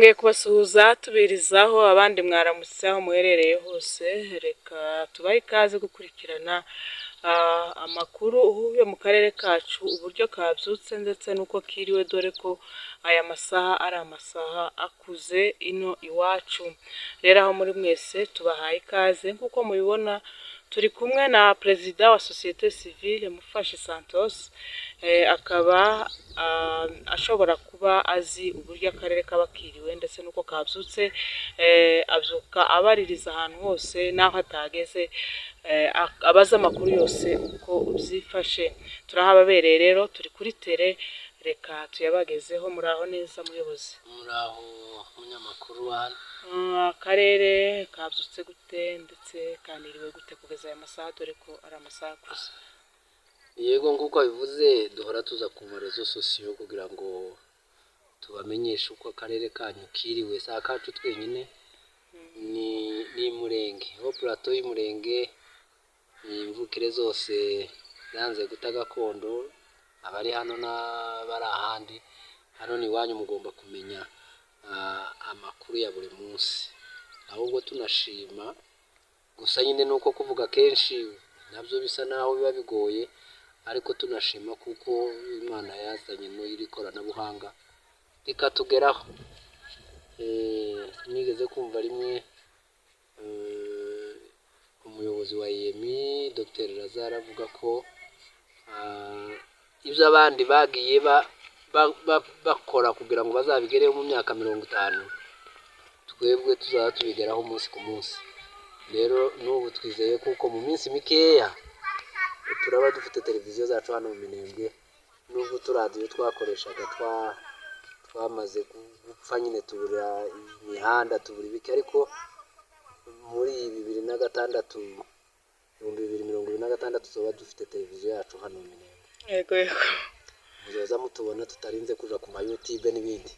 Twongeye kubasuhuza tubirizaho abandi mwaramutse aho muherereye hose, reka tubahe ikaze gukurikirana amakuru yo mu karere kacu, uburyo kabyutse ndetse n'uko kiriwe, dore ko aya masaha ari amasaha akuze ino iwacu. Rero aho muri mwese tubahaye ikaze. Nk'uko mubibona, turi kumwe na perezida wa sosiyete sivile Mufashi Santos, akaba ashobora kuba azi uburyo akarere kaba kiriwe ndetse n'uko kabyutse. Abyuka abaririza ahantu hose n'aho atageze, abaza amakuru yose uko byifashe. Turahababereye rero, turi kuri terrain, reka tuyabagezeho. Muraho neza, muyobozi? Muraho, munyamakuru wa. Akarere kabyutse gute ndetse kaniriwe gute kugeza aya masaha, dore ko ari amasaha akuze? Yego, nk'uko bivuze, duhora tuza ku ma réseaux sociaux kugira ngo tubamenyeshe uko akarere kanyu kiriwe. Si akacu twenyine, ni Murenge ho, plateau y'Umurenge, ni imvukire zose zanze guta gakondo, abari hano n'abari ahandi. Hano ni iwanyu, mugomba kumenya amakuru ya buri munsi. Ahubwo tunashima gusa nyine ni uko kuvuga kenshi nabyo bisa naho biba bigoye, ariko tunashima kuko Imana yazanye n'iri koranabuhanga rikatugeraho. Nigeze kumva rimwe umuyobozi wa EMI, Dr Lazare, avuga ko ibyo abandi bagiye bakora kugira ngo bazabigereho mu myaka 50, twebwe tuzaba tubigeraho umunsi ku munsi. Rero n'ubu twizeye kuko mu minsi mikeya turaba dufite televiziyo zacu hano mu Minembwe, nubwo uturadiyo twakoreshaga twamaze gupfa nyine, tubura imihanda, tubura ibiki, ariko muri 2006, 2026, tuba dufite televiziyo yacu hano mu Minembwe. yego yego Muzoza mutubona tutarinze kuja ku ma YouTube n'ibindi,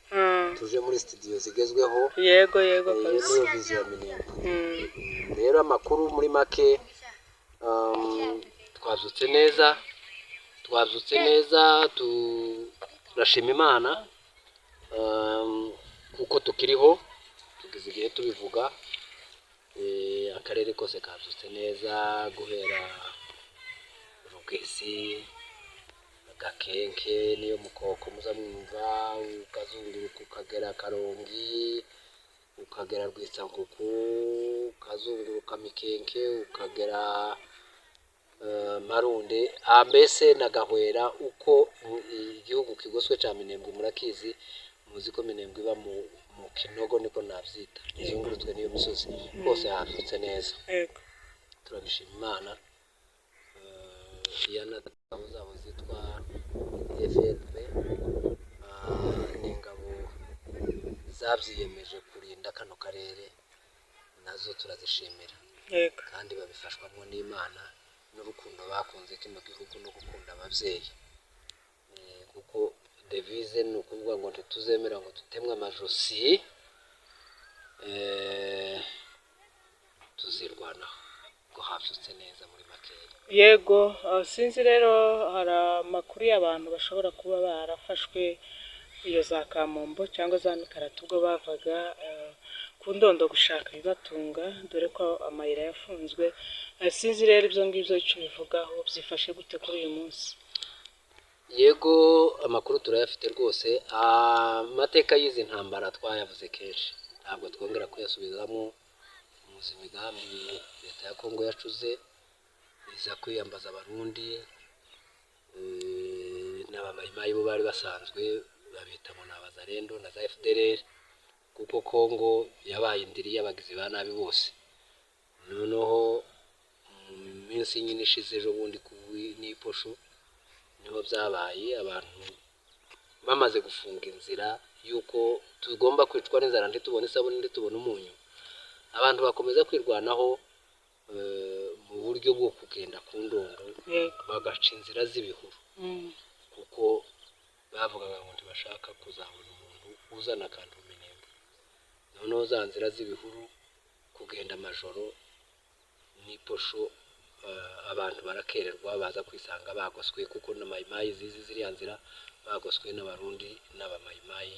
tuje muri studio zigezweho. yego yego Iyo niyo vision ya Minembwe. Rero amakuru muri make, twabyutse neza, twabyutse neza, turashima Imana kuko tukiriho. Tugeze igihe tubivuga. Akarere kose kabyutse neza, guhera Rugezi, Gakenke, niyo Mukoko muza mwumva, ukazunguruka ukagera Karongi, ukagera Rwitsankuku, ukazunguruka Mikenke, ukagera Marunde, mbese na Gahwera. Uko igihugu kigoswe cya Minembwe murakizi, muzi ko Minembwe iba mu kinogo, niko nabyita, izungurutswe n'iyo misozi. Hose habyutse neza. Turabishima Imana. Iya ingabo zabo zitwa FRP, ni ingabo zabyiyemeje kurinda kano karere, nazo turazishimira. Kandi babifashwamo n'Imana n'urukundo bakunze kino gihugu no gukunda ababyeyi, kuko devise ni ukuvuga ngo ntituzemera ngo dutemwe amajosi, tuzirwanaho. Ngo habyutse neza muri makeya. Yego, sinzi rero, hari amakuru y'abantu bashobora kuba barafashwe iyo za Kamombo cyangwa za Mikarati ubwo bavaga ku Ndondo gushaka ibibatunga, dore ko amayira yafunzwe. Sinzi rero ibyo ngibyo icyo ubivugaho, byifashe gute kuri uyu munsi? Yego, amakuru turayafite rwose. Amateka y'izi ntambara twayavuze kenshi, ntabwo twongera kuyasubizamo. Muzi imigambi leta ya Kongo yacuze, iza kwiyambaza Abarundi n'Abamayimayi bo bari basanzwe babita ngo ni Abazarendo na za FDLR, kuko Kongo yabaye indiri y'abagizi ba nabi bose. Noneho mu minsi nyine ishize, ejo bundi n'iposho niho byabaye, abantu bamaze gufunga inzira y'uko tugomba kwicwa n'inzara, ntitubone isabune, ntitubone umunyu, abantu bakomeza kwirwanaho mu buryo bwo kugenda ku Ndondo, bagaca inzira z'ibihuru, kuko bavugaga ngo ntibashaka kuzabona umuntu uzana akantu mu Minembwe. Noneho za nzira z'ibihuru, kugenda amajoro n'iposho, abantu barakererwa, baza kwisanga bagoswe, kuko na Mayimayi zizi ziriya nzira, bagoswe n'Abarundi n'Abamayimayi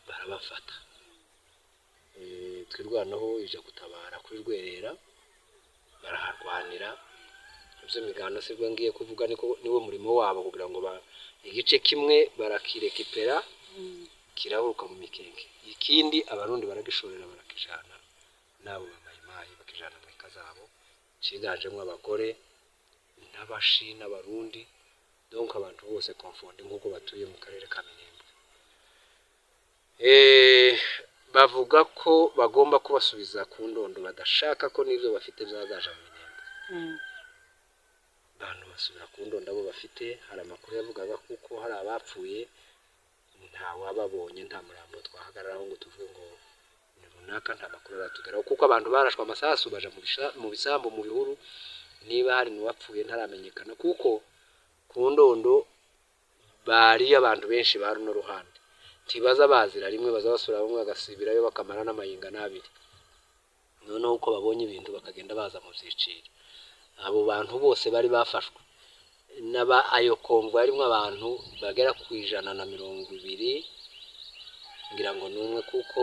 barabafata. Twirwanaho ija gutabara kuri Rwerera, baraharwanira. Ibyo migano sibwo ngiye kuvuga, niko niwo murimo wabo, kugira ngo igice kimwe barakirekipera kirahuruka mu Mikenke, ikindi Abarundi baragishorera, barakijana n'abo bamayimayi, bakijana mu ika zabo, ciganjemo abagore n'Abashi n'Abarundi, donc abantu bose confondus nk'uko batuye mu karere ka Minembwe. Bavuga ko bagomba kubasubiza ku Ndondo, badashaka ko n'ibyo bafite byazaja mu Minembwe. Abantu basubira ku Ndondo abo bafite. Hari amakuru yavugaga kuko hari abapfuye, nta wababonye, nta murambo twahagararaho ngo tuvuge ngo ni runaka, nta makuru aratugeraho, kuko abantu barashwe amasasu baja mu bisambu, mu bihuru. Niba hari n'uwapfuye ntaramenyekana, kuko ku Ndondo bariyo abantu benshi ba runo ruhande, ntibaza bazira rimwe, baza basubira bamwe bagasibirayo bakamara n'amayinga n'abiri, noneho uko babonye ibintu bakagenda baza mu byiciro. Abo bantu bose bari bafashwe n'aba ayo convoi harimo abantu bagera ku 120, ngira ngo n'umwe, kuko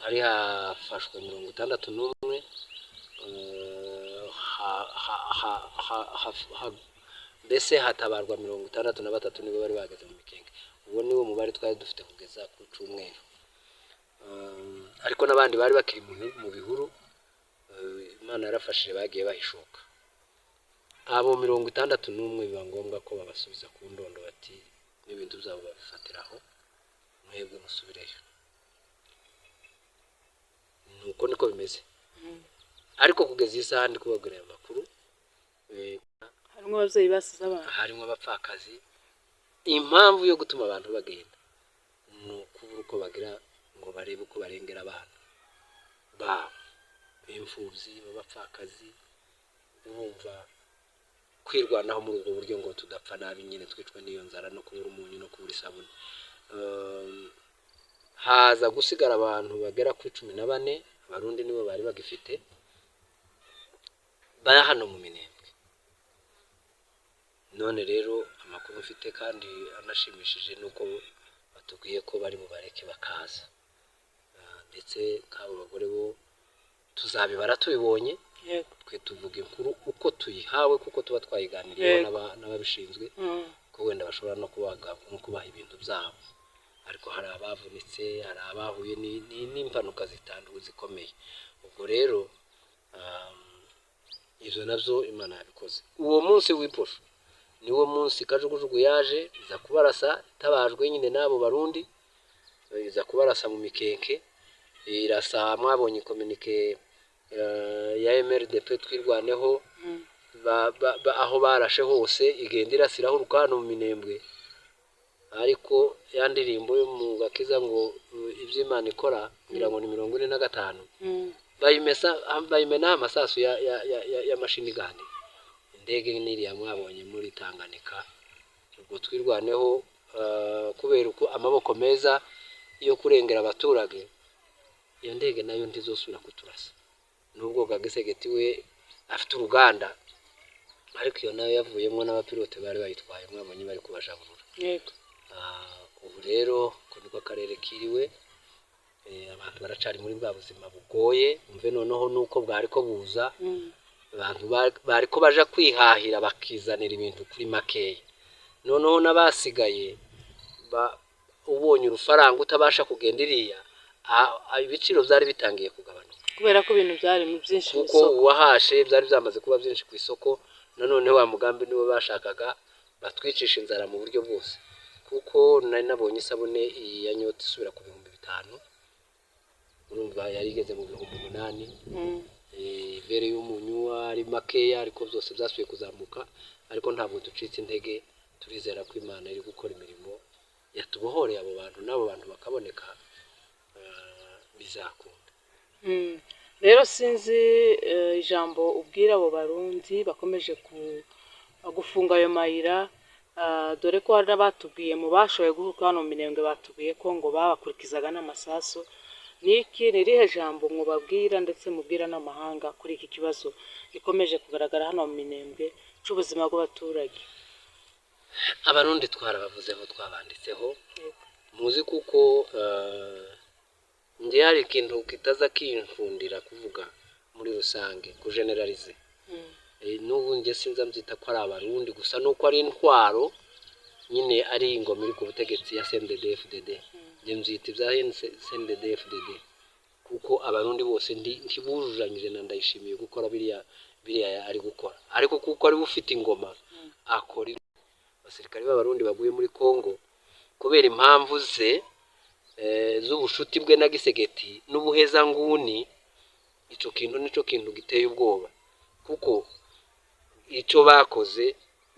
hari hafashwe 61, mbese hatabarwa 63, nibo bari bageze mu Mikenke. Uwo niwo mubare twari dufite kugeza ku cyumweru. Ariko n'abandi bari bakiri mu bihuru, Imana yarafashije bagiye bahishuka. Abo 61 biba ngombwa ko babasubiza ku Ndondo, bati n'ibintu byabo babifatiraho, mwebwe musubireyo. Nuko niko bimeze. Ariko kugeza iyi saha ndi kubabwira aya makuru, Harimo ababyeyi basize abana. Harimo abapfakazi. Impamvu yo gutuma abantu bagenda ni ukubura uko bagira ngo barebe uko barengera abana babo b'imfubyi, b'abapfakazi. Urumva kwirwanaho muri ubwo buryo ngo tudapfa nabi nyine, twicwe n'iyo nzara no kubura umunyu no kubura isabune. Haza gusigara abantu bagera kuri 14, Abarundi nibo bari bagifite bari hano mu Minembwe. None rero amakuru mfite kandi anashimishije ni uko batubwiye ko bari bubareke bakaza. Ndetse nk'abo bagore bo tuzabibara tubibonye. Twe tuvuga inkuru uko tuyihawe, kuko tuba twayiganiriyeho n'ababishinzwe, ko wenda bashobora no kubaga no kubaha ibintu byabo. Ariko hari abavunitse, hari abahuye n'impanuka zitandukanye zikomeye. Ubwo rero ibyo nabyo Imana yabikoze. Uwo munsi w'iposho niwo munsi kajugujugu yaje iza kubarasa, itabajwe nyine n'abo Barundi, iza kubarasa mu Mikenke, irasa. Mwabonye communiqué ya MRDP Twirwaneho, aho barashe hose igenda irasiraho urukano mu Minembwe. Ariko ya ndirimbo yo mu gakiza ngo ibyo Imana ikora, ngira ngo ni 45, bayimesa, bayimenaho amasasu ya machine gun. Indege n'iriya mwabonye muri Tanganyika. Ubwo Twirwaneho, kubera uko amaboko meza yo kurengera abaturage, iyo ndege nayo ntizosubira kuturasa, nubwo Gagisegeti we afite uruganda. Ariko iyo nayo yavuyemo n'abapilote bari bayitwaye, mwabonye bari kubajaburura. Ubu rero uko niko akarere kiriwe. Abantu baracari muri bwa buzima bugoye. Umve noneho nuko bwari ko buza, abantu bariko baja kwihahira bakizanira ibintu kuri makeya. Noneho n'abasigaye ubonye urufaranga utabasha kugenda iriya, ibiciro byari bitangiye kugabanuka. Kubera ko ibintu byari mu byinshi mu Kuko isoko. Uwahashe byari byamaze kuba byinshi ku isoko. Nanone wa mugambi niwo bashakaga, batwicisha inzara mu buryo bwose, kuko nari nabonye isabune iyi ya Nyota isubira ku 5000, urumva yari igeze mu 8000. Ivere y'umunyu ari makeya, ariko byose byasubiye kuzamuka. Ariko ntabwo ducitse intege, turizera ko Imana iri gukora imirimo yatubohoreye abo bantu, n'abo bantu bakaboneka, bizakunda. Rero sinzi ijambo ubwira abo Barundi bakomeje gufunga ayo mayira, dore ko hari n'abatubwiye mu bashoboye guhuka hano mu Minembwe, batubwiye ko ngo babakurikizaga n'amasasu. Ni iki, ni irihe jambo mubabwira, ndetse mubwira n'amahanga kuri iki kibazo gikomeje kugaragara hano mu Minembwe c'ubuzima bw'abaturage? Abarundi twarabavuzeho, twabanditseho. Muzi kuko Njye hari ikintu kitaza kinfundira kuvuga muri rusange, kugeneraliser. N'ubu njye sinza mbyita ko ari Abarundi gusa, nuko ari intwaro nyine, ari ingoma iri ku butegetsi ya CNDD FDD. Njye mbyita ibya CNDD FDD, kuko Abarundi bose ntibujujanyije na Ndayishimiye gukora biriya biriya ari gukora, ariko kuko ari we ufite ingoma akora. Abasirikare b'Abarundi baguye muri Congo kubera impamvu ze z'ubushuti bwe na Gisegeti n'ubuhezanguni, ico kintu nico kintu giteye ubwoba, kuko ico bakoze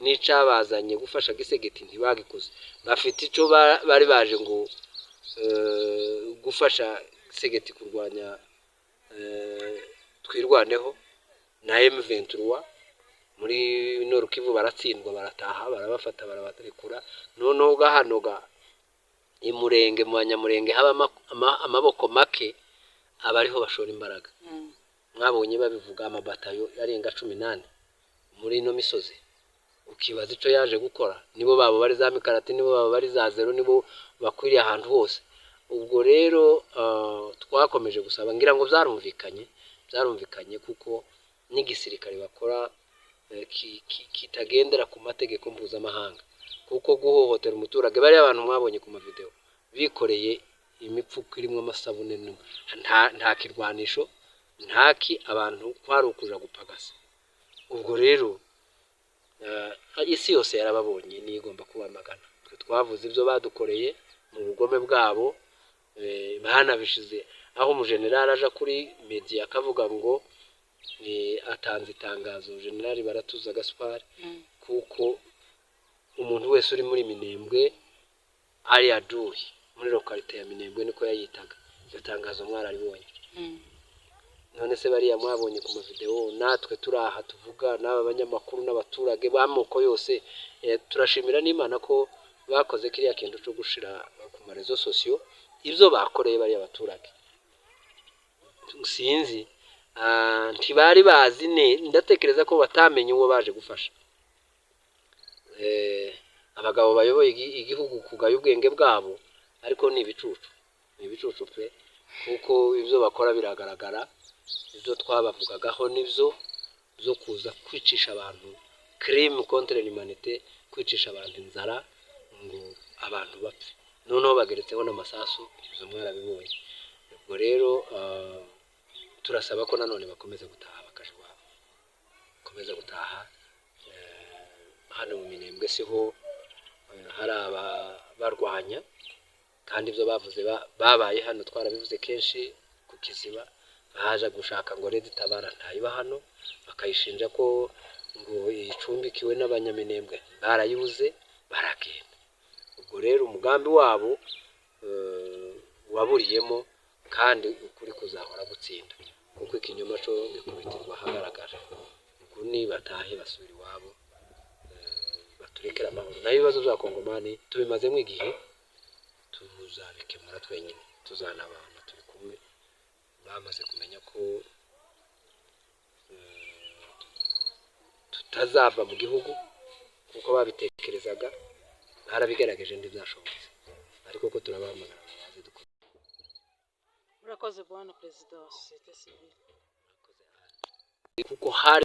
n'icabazanye gufasha Gisegeti ntibagikoze. Bafite ico bari baje ngo gufasha Gisegeti kurwanya Twirwaneho na M23 muri Nord Kivu, baratsindwa, barataha, barabafata, barabarekura. Noneho gahano ga imurenge mu Banyamurenge haba amaboko make, aba ariho bashora imbaraga. Mwabonye babivuga, amabatayo arenga 14 muri ino misozi, ukibaza ico yaje gukora. Nibo babo bari za mikarati, nibo babo bari za zero, nibo bakwiriye ahantu hose. Ubwo rero twakomeje gusaba, ngira ngo byarumvikanye, byarumvikanye, kuko n'igisirikare bakora kitagendera ku mategeko mpuzamahanga, kuko guhohotera umuturage, bariya abantu mwabonye ku mavideo bikoreye imipfuko irimo amasabune, nta kirwanisho, ntaki, abantu kwari ukuja gupagasa. Ubwo rero isi yose yarababonye, niyo igomba kubamagana. Twe twavuze ibyo badukoreye mu bugome bwabo, banabishize aho umujenerali aja kuri media akavuga ngo atanze itangazo, Generali Baratuza Gaspard, kuko umuntu wese uri muri Minembwe ari adui, muri localité ya Minembwe niko yayitaga. Iryo tangazo mwararibonye. None se bariya mwabonye ku mavideo, natwe turi aha tuvuga n'aba banyamakuru n'abaturage b'amoko yose, turashimira n'Imana ko bakoze kiriya kintu cyo gushira ku ma réseaux sociaux ibyo bakoreye bariya baturage. Sinzi, ntibari bazi ne, ndatekereza ko batamenye uwo baje gufasha. Abagabo bayoboye igihugu kugaya ubwenge bwabo, ariko ni ibicucu, ni ibicucu pe, kuko ibyo bakora biragaragara. Ibyo twabavugagaho nibyo byo kuza kwicisha abantu, crime contre l'humanité, kwicisha abantu inzara ngo abantu bapfe, noneho bageretseho n'amasasu, ibyo mwarabibonye. Ubwo rero turasaba ko nanone bakomeza gutaha, bakaja iwabo, bakomeza gutaha. Hano mu Minembwe siho hari ababarwanya, kandi ibyo bavuze babaye hano, twarabivuze kenshi ku Kiziba, baje gushaka ngo RED Tabara ntayiba hano, bakayishinja ko ngo icumbikiwe n'Abanyaminembwe, barayibuze baragenda. Ubwo rero umugambi wabo waburiyemo, kandi ukuri kuzahora gutsinda, kuko ikinyoma cyo gikubitirwa ahagaragara. Ubwo nibatahe basubira iwabo, baturekere amahoro. Naho ibibazo by'Abakongomani tubimazemo igihe, tuzabikemura twenyine, tuzanabana turi kumwe. Bamaze kumenya ko tutazava mu gihugu kuko babitekerezaga, barabigaragaje, ntibyashobotse, ariko ko turabahamagara ngo baze dukore. Murakoze, bwana perezida wa sosiyete sivile. Kuko hari